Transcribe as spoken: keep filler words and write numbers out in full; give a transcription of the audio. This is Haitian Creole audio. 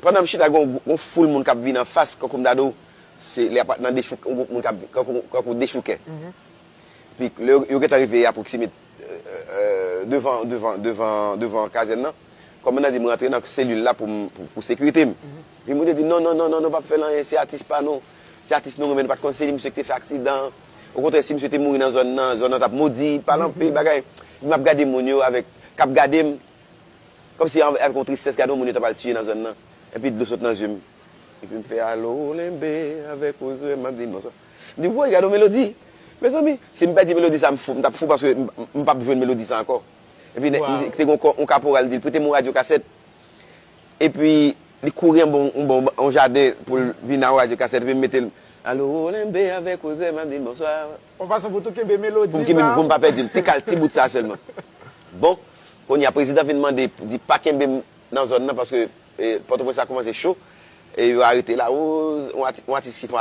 Pandan m chita, gen yon, yon foul moun k ap vin anfas, kankou m ta di w, se lè ap nan dechou, yon gwoup moun k ap, kankou, kankou dechoukè. Epi lè yo, yo gentan rive apwoksime, euh, devan, devan, devan, devan kazèn nan, kòmandan di m rantre nan selil la pou m, pou, pou sekirite m. Epi moun yo di, "Non, non, non, non, non, p ap fè l anyen, se atis pa nou. Se atis nou renmen, nou pa t konn se li, misye ki te fè aksidan. Okontrè, si misye te mouri nan zòn nan, zòn nan t ap modi, pale anpil bagay." Epi m ap gade moun yo avèk, k ap gade m, kòmsi avèk yon tristès, gade yon moun yo t ap al tiye nan zòn nan. Epi dlo sot nan zye m. Epi m fè, "Alo, Olenbe, avèk regrè, m ap di l bonswa." M di, "Woy, gade yon melodi." Mezanmi, si m pèdi melodi sa, m fou, m t ap fou paske m, m p ap jwenn melodi sa ankò. Epi nèg, te gen yon kò-, yon kaporal di l, "Prete m yon radyo kasèt." Epi li kouri anba yon, yon, yon jaden pou l vin ak yon radyo kasèt, epi m mete l, "Alo, Olenbe, avèk regrè, m ap di l bonswa." An pasan pou tou kenbe melodi sa. Pou m kenbe, pou m pa pèdi l. Ti kal, ti bout sa sèlman. Bon, kounye a, prezidan vin mande, di pa kenbe m nan zòn nan paske, eh, Pòtoprens la kòmanse cho. E yo arete la, o, yon ati-, yon atis ki fè yon